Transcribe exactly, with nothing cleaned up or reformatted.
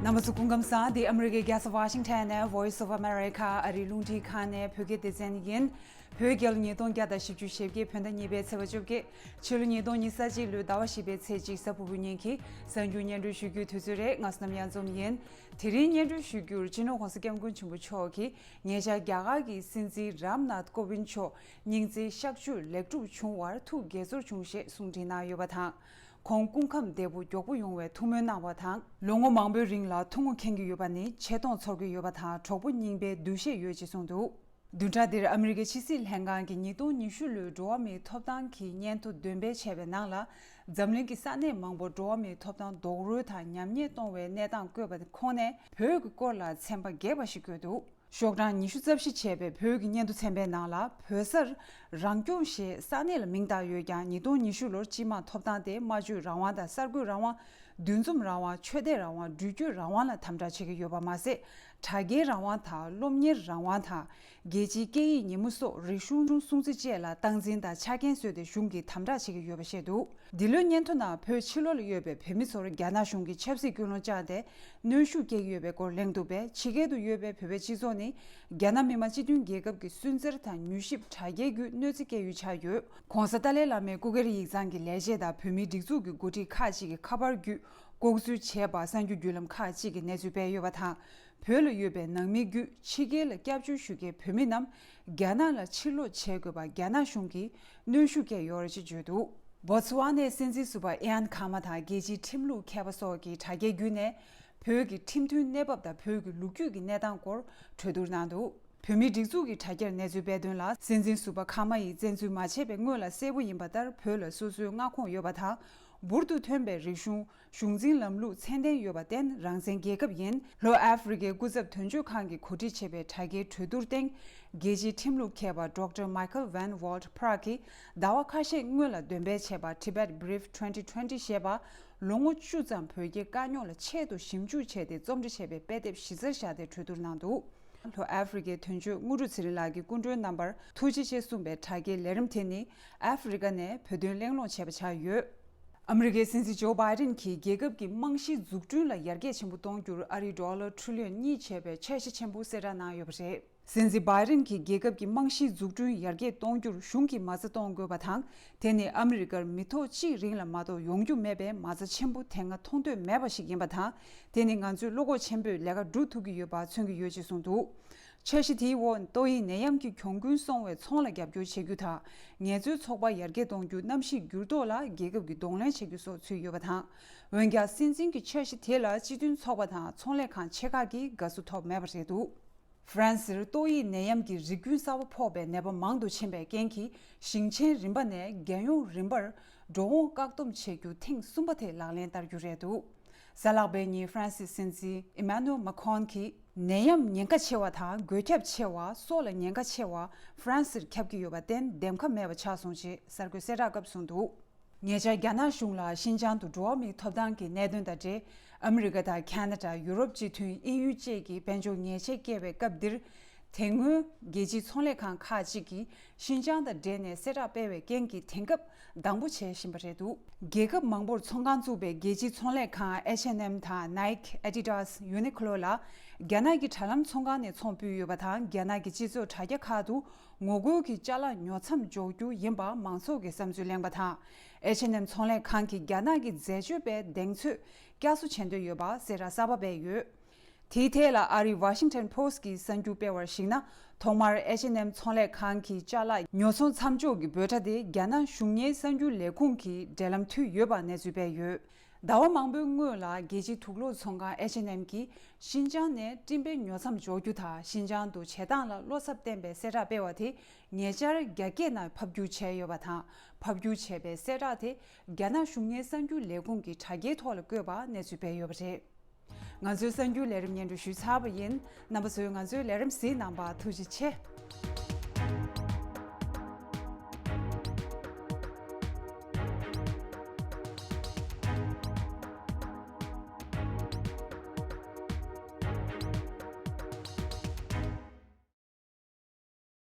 རྣམ་པ་ཚོ་སྐུ་ཁམས་བཟང་། འདི་ཨ་མི་རི་ཀའི་རྒྱལ་ས་ཝ་ཤིང་ཊོན་ནས་Voice of America ཨ་རིའི་རླུང་འཕྲིན་ཁང་ནས་བོད་སྐད་སྡེ་ཚན་ཡིན། བོད་རྒྱལ་ལོ་ཉིས་སྟོང་བརྒྱ་དང་བཞི་བཅུ་ཞེ་བརྒྱད། བོད་ཟླ་གཉིས་པའི་ཚེས་པ་བཅོ་བརྒྱད། ཕྱི་ལོ་ཉིས་སྟོང་ཉི་ཤུ་རྩ་གཅིག་ལོའི་ཟླ་བ་བཞི་པའི་ཚེས་གཅིག་གཟའ་ཕུར་བུའི་ཉིན་གྱི་གསར་འགྱུར་སྙན་སྒྲོན་ཞུ་རྒྱུའི་དུས་ཚོད་རེད། ང་བསོད་ནམས་གཡང་འཛོམས་ཡིན། དེ་རིང་སྙན་སྒྲོན་ཞུ་རྒྱུར་སྤྱི་ནོར་༸གོང་ས་༸སྐྱབས་མགོན་ཆེན་པོ་མཆོག་གིས་ཉེ་ཆར་རྒྱ་གར་གྱི་སྲིད་འཛིན་རམ་ནཱཐ་ཀོ་བིན་མཆོག་སྙིང་རྩེའི་གཤགས་བཅོས་ལེགས་གྲུབ་བྱུང་བར་ཐུགས་དགྱེས་ཚོར་བྱུང་ཞེས་གསུང་འཕྲིན་གནང་ཡོད་པ་དང་། ཁོང་སྐུ་ཁམས་བདེ་པོ་མགྱོགས་པོ་ཡོང་བའི་ཐུགས་སྨོན་གནང་བ་དང་། ལོ་ངོ་མང་པོའི་རིང་ལ་ཐུགས་མོས་མཁྱེན་གྱི་ཡོད་པ་ནི་ཆེ་མཐོང་ཚོར་གྱི་ཡོད་པ་དང་། གྲོགས་པོ་རྙིང་པའི་འདུ་ཤེས་ཡོད་ཅེས་གསུངས་འདུག། བདུན་ཕྲག་འདིར་ཨ་མི་རི་ཀའི་ཕྱི་སྲིད་ལྷན་ཁང་གིས་ཉིས་སྟོང་ཉི་ཤུ་ལོའི་འགྲོ་བ་མིའི་ཐོབ་ཐང་གི་སྙན་ཐོ་འདོན་སྤེལ་བྱས་པའི་ནང་ལ། འཛམ་གླིང་གི་ས་གནས་མང་པོར་འགྲོ་བ་མིའི་ཐོབ་ཐང་རྡོག་རོལ་དང་ཉམས་ཉེས་གཏོང་བའི་གནས་སྟངས་བཀོད་པ་ཁོངས་ནས་བོད་ཀྱི་སྐོར་ལ་ཚན་པ་རྒྱས་པ་ཞིག་བཀོད་འདུག། ཤོག་གྲངས་ཉི་ཤུ་རྩ་བཞི་བྱས་པའི་བོད་ཀྱི་སྙན་ཐོ་ཚན་པའི་ནང་ལ། བོད་སར་རང་སྐྱོང་ཞེས་ས་གནས་ལ་མིང་བཏགས་ཡོད་ཀྱང་། ཉིས་སྟོང་ཉི་ཤུ་ལོར་སྤྱི་དམངས་ཐོབ་ཐང་སྟེ་སྨྲ་བརྗོད་རང་དབང་དང་གསར་འགོད་རང་དབང་། འདུ་འཛོམས་རང་དབང་། ཆོས་དད་རང་དབང་། འགྲུལ་སྐྱོད་རང་དབང་ལ་དམ་དྲག་བྱེད་ཀྱི་ཡོད་པ་མ་ཟད། དྲ་རྒྱའི་རང་དབང་དང་། སློབ་གཉེར་རང་དབང་དང་། རྒྱལ་སྤྱིའི་སྐད་ཡིག་ཉིན་མོ་སོགས་རིག་གཞུང་སྲུང་བརྩི་བཅས་ལ་སྟངས་འཛིན་དང་ཆ་རྐྱེན་བཟོས་ཏེ་གཞུང་གིས་དམ་དྲག་བྱེད་ཀྱི་ཡོད་པ་བཤད་འདུག། འདི་ལོའི་སྙན་ཐོ་ནང་བོད་ཕྱི་ལོགས་ལ་ཡོད་པའི་བོད་མི་ཚོར་རྒྱ་ནག་གཞུང་གིས་ཆབ་སྲིད་སྐུལ་སློང་བསྐྱངས་ཏེ་གནོན་ཤུགས་སྐྱེལ་གྱི་ཡོད་པའི་སྐོར་གླེང་འདུག་པས། ཕྱི་རྒྱལ་དུ་ཡོད་པའི་བོད་པའི་སྤྱི་ཚོགས་ནི་རྒྱ་ནག་མི་དམངས་སྤྱི་མཐུན་རྒྱལ་ཁབ་ཀྱི་སུན་གཙེར་དང་མྱུལ་ཞིབ་དྲ་རྒྱའི་བརྒྱུད་གནོད་འཚེ་སྐྱེལ་ཡུལ་ཆགས་ཡོད། ༸གོང་ས་ཏཱ་ལའི་བླ་མའི་སྐུ་སྒེར་ཡིག་ཚང་གི་ལས་བྱེད་དང་བོད་མིའི་སྒྲིག་འཛུགས་ཀྱི་འགོ་ཁྲིད་ཁག་ཅིག་གིས་ཁ་པར་བརྒྱུད་ལྐོག་འཛུལ་བྱས་པ། གསར་འགྱུར་བརྒྱུད་ལམ་ཁག་ཅིག་གིས་གནས་ཚུལ་སྤེལ་ཡོད་པ་དང་། བོད་ལ་ཡོད་པའི་ནང་མི་བརྒྱུད་ཕྱི་རྒྱལ་ལ་སྐྱབས་བཅོལ་ཞུ་མཁན་བོད་མི་རྣམས་རྒྱ་ནག་ལ་ཕྱིར་ལོག་བྱེད་དགོས་པར་རྒྱ་ནག་གཞུང་གིས་གནོན་ཤུགས་བསྐྱལ་ཡོད་རེད་ཅེས་བརྗོད་འདུག། བོ་ཚི་ཝ་ནའི་སྲིད་འཛིན་ཟུར་པ་ཨི་ཨན་གྷ་མ་དང་རྒྱལ་སྤྱིའི་ཁྲིམས་ལུགས་མཁས་པ་སོགས་ཀྱིས་དྲ་རྒྱའི་བརྒྱུད་ནས་བོད་ཀྱི་ཁྲིམས་མཐུན་གནས་བབ་དང་བོད་ཀྱི་ལོ་རྒྱུས་ཀྱི་གནས་སྟངས་སྐོར་གྲོས་བསྡུར་གནང་འདུག། བོད་མིའི་སྒྲིག་འཛུགས་ཀྱི་དྲ་རྒྱར་གནས་ཚུལ་སྤེལ་དོན་ལ། སྲིད་འཛིན་ཟུར་པ་ཁ་མ་ཡིས་བཙན་འཛུལ་མ་བྱས་པའི་སྔོན་ལ་གསལ་པོ་ཡིན་པ་ལྟར། བོད་ལ་སོ་སོའི་མངའ་ཁོངས་ཡོད་པ་དང་། འབུར་དུ་ཐོན་པའི་རིག་གཞུང་། གཞུང་འཛིན་ལམ་ལུགས་ཚད་ལྡན་ཡོད་པར་བརྟེན། རང་བཙན་རྒྱལ་ཁབ་ཡིན། ལྷོ་ཨ་ཧྥེ་རི་ཀའི་སྐུ་ཚབ་དོན་གཅོད་ཁང་གིས་གོ་སྒྲིག་བྱས་པའི་དྲ་རྒྱའི་གྲོས་བསྡུར་སྟེང་། རྒྱལ་སྤྱིའི་ཁྲིམས་ལུགས་མཁས་པ་Doctor Michael Van Walt Praag གིས་ཟླ་བ་ཁ་ཤས་སྔོན་ལ་འདོན་སྤེལ་བྱས་པ། Tibet Brief twenty twenty ཞེས་པ། ལོ་ངོ་བཅུ་ཙམ་བོད་རྒྱའི་དཀའ་རྙོག་ལ་ཆེད་དུ་ཞིབ་འཇུག་བྱས་ཏེ་རྩོམ་སྒྲིག་བྱས་པའི་དཔེ་དེབ་གཞི་རྩར་བཞག་སྟེ་གྲོས་བསྡུར་གནང་འདུག། ལྷོ་ཨ་ཧྥེ་རི་ཀའི་དོན་གཅོད་དངོས་གྲུབ་ཚེ་རིང་ལགས་ཀྱིས་སྐུ་མགྲོན་རྣམ་པར་ཐུགས་རྗེ་ཆེ་གསུངས་པའི་དྲ་རྒྱའི་ལས་རིམ་དེ་ནི། ཨ་ཧྥེ་རི་ཀ་ནས་བོད་དོན་གླེང་སློང་བྱས་པ་ཆགས་ཡོད། ཨ་མི་རི་ཀའི་སྲིད་འཛིན་ཇོ་བྷའི་ཌེན་གྱིས་རྒྱལ་ཁབ་ཀྱི་རྨང་གཞིའི་འཛུགས་སྐྲུན་ལ་ཡར་རྒྱས་ཆེན་པོ་གཏོང་རྒྱུར་ཨ་རིའི་ཌོ་ལར་ཊི་རི་ལི་ཡོན་གཉིས་བྱས་པའི་འཆར་གཞི་ཆེན་པོ་གསལ་བསྒྲགས་གནང་ཡོད་པ་རེད། སྲིད་འཛིན་བྷའི་ཌེན་གྱིས་རྒྱལ་ཁབ་ཀྱི་རྨང་གཞིའི་འཛུགས་སྐྲུན་ཡར་རྒྱས་གཏོང་རྒྱུར་གཞུང་གིས་མ་རྩ་གཏོང་དགོས་པ་དང་། དེ་ནི་ཨ་མི་རི་ཀར་མི་ཐོག་གཅིག་རིང་ལ་མ་གཏོགས་ཡོང་རྒྱུ་མེད་པའི་མ་རྩ་ཆེན་པོ་དེ་སྔ་མཐོང་ཐོས་མེད་པ་ཞིག་ཡིན་པ་དང་། དེ་ནི་ང་ཚོས་བློ་ཁོག་ཆེན་པོས་ལས་ཀ་སྒྲུབ་ཐུབ་ཀྱི་ཡོད་པ་མཚོན་གྱི་ཡོད་ཅེས་གསུངས་འདུག། འཆར་གཞི་དེའི་འོག་ཏོག་དབྱིབས་ནད་ཡམས་ཀྱི་གྱོང་གུན་སོང་བའི་ཚོང་ལ་རྒྱབ་སྐྱོར་བྱེད་རྒྱུ་དང་། ངལ་རྩོལ་ཚོགས་པ་ཡར་རྒྱས་གཏོང་རྒྱུ། གནམ་གཤིས་འགྱུར་ལྡོག་ལ་རྒྱལ་ཁབ་ཀྱིས་གདོང་ལེན་བྱེད་རྒྱུ་སོགས་ཚུད་ཡོད་པ་དང་། འོན་ཀྱང་། སྲིད་འཛིན་གྱི་འཆར་གཞི་དེ་ལ་སྤྱི་མཐུན་ཚོགས་པ་དང་ཚོང་ལས་ཁང་ཆེ་ཁག་གིས་དགའ་བསུ་ཐོབ་མེད་པ་རེད་འདུག། ཧྥ་རན་སིར་ཏོག་དབྱིབས་ནད་ཡམས་ཀྱི་རིགས་རྒྱུན་གསར་པ་ཕོག་པའི་ནད་པ་མང་དུ་ཕྱིན་པའི་རྐྱེན་གྱིས། ཞིང་ཆེན་རིམ་པ་ནས་རྒྱལ་ཡོངས་རིམ་པར་འགྲོ་འོང་བཀག་སྡོམ་བྱེད་རྒྱུ་ཐེངས་གསུམ་པ་དེ་ལག་ལེན་བསྟར་རྒྱུ་རེད་འདུག། གཟའ་ལྷག་པའི་ཉིན་ཧྥ་རན་སིའི་སྲིད་འཛིན་ཨི་མ་ནུ་ཨེལ་མ་ཁོན་གྱིས། ནད་ཡམས་ཉེན་ཁ་ཆེ་བ་དང་། འགོས་ཁྱབ་ཆེ་བ། སྲོག་ལ་ཉེན་ཁ་ཆེ་བ་ཧྥ་རན་སིར་ཁྱབ་ཀྱི་ཡོད་པར་བརྟེན། འདེམས་ཁ་མེད་པ་ཆགས་སོང་ཞེས་གསར་འགོད་གསལ་བསྒྲགས་སྐབས་གསུངས་འདུག། ཉེ་ཆར་རྒྱ་ནག་གཞུང་ལ་ཤིན་ཅང་དུ་འགྲོ་བ་མིའི་ཐོབ་ཐང་གི་གནད་དོན་དང་འབྲེལ། ཨ་མི་རི་ཀ་དང་། ཁ་ན་ཌ། ཡུ་རོབ་སྤྱི་མཐུན། དབྱིན་ཡུལ་བཅས་ཀྱི་དཔལ་འབྱོར་ཉེས་ཆད་བཀལ་བའི་སྐབས་འདིར། དེ་སྔོན་རྒྱལ་སྤྱིའི་ཚོང་ལས་ཁང་ཁག་ཅིག་གིས་ཤིན་ཅང་དང་འབྲེལ་ནས་གསལ་བསྒྲགས་སྤེལ་བའི་རྐྱེན་གྱིས། དེང་སྐབས་དང་པོ་བྱས་བཞིན་པ་རེད་འདུག། རྒྱལ་ཁབ་མང་པོར་ཚོང་ཁང་བཙུགས་པའི་རྒྱལ་སྤྱིའི་ཚོང་ལས་ཁང་ཨེཆ་ཨེན་ཨེམ་དང་། ནའི་ཀི། ཨེ་ཌི་ཌཱས། ཡུ་ནི་ཀི་ལོ་ལ་རྒྱ་ནག་གི་དྲ་ལམ་ཚོང་ཁང་ནས་ཚོང་ཕུལ་ཡོད་པ་དང་། རྒྱ་ནག་གི་སྤྱི་ཚོགས་དྲ་རྒྱ་ཁག་ཏུ་ངོ་རྒོལ་གྱི་ཅ་ལག་ཉོ་མཚམས་འཇོག་རྒྱུ་ཡིན་པ་མང་ཚོགས་ཀྱིས་བསམ་ཚུལ་གླེང་པ་དང་། ཨེཆ་ཨེན་ཨེམ་ཚོང་ལས་ཁང་གིས་རྒྱ་ནག་གི་འཛད་སྤྱོད་པའི་གདེང་ཚོད་བསྐྱར་གསོ་བྱེད་འདོད་ཡོད་པ་གསལ་བསྒྲགས་གསར་པ་སྤེལ་ཡོད། དེའི་ཐད་ལ་ཨ་རིའི་ཝ་ཤིང་ཊོན་པོ་སི་ཊི་གིས་གསར་འགྱུར་སྤེལ་བར་གཞིགས་ན། ཐོག་མར་ཨེཆ་ཨེན་ཨེམ་ཚོང་ལས་ཁང་གི་ཅ་ལག་ཉོ་ཚོང་མཚམས་འཇོག་གི་འབོད་སྒྲ་དེ་རྒྱ་ནག་གཞུང་གཉེར་གསར་འགྱུར་ལས་ཁུངས་ཀྱིས་འབྲེལ་ལམ་མཐུད་ཡོད་པ་གནས་ཚུལ་སྤེལ་ཡོད། ཟླ་བ་མང་པོའི་སྔོན་ལ་རྒྱལ་སྤྱིའི་དུག་སློག་ཚོང་ཁང་ཨེཆ་ཨེན་ཨེམ་གྱིས་ཤིན་ཅང་ནས་སྤྲིན་པའི་ཉོ་མཚམས་འཇོག་རྒྱུ་དང་། ཤིན་ཅང་དུ་བྱེད་སྟངས་ལ་བློ་འཚབ་བསྟན་པའི་གསལ་བསྒྲགས་སྤེལ་བ་དེ་ཉེ་ཆར་རྒྱ་སྐད་ནང་ཕབ་བསྒྱུར་བྱས་ཡོད་པ་དང་། ཕབ་བསྒྱུར་བྱས་པའི་གསལ་བསྒྲགས་དེ་རྒྱ་ནག་གཞུང་གཉེར་གསར་འགྱུར་ལས་ཁུངས་ཀྱི་དྲ་རྒྱའི་ཐོག་ལ་བཀོད་པ་གནས་ཚུལ་སྤེལ་ཡོད་པ་རེད། ང་ཚོའི་གསར་འགྱུར་ལས་རིམ་སྙན་སྒྲོན་ཞུས་ཚར་བ་ཡིན། རྣམ་པ་ཚོས་ང་ཚོའི་ལས་རིམ་གཟིགས་གནང་བར་ཐུགས་རྗེ་ཆེ།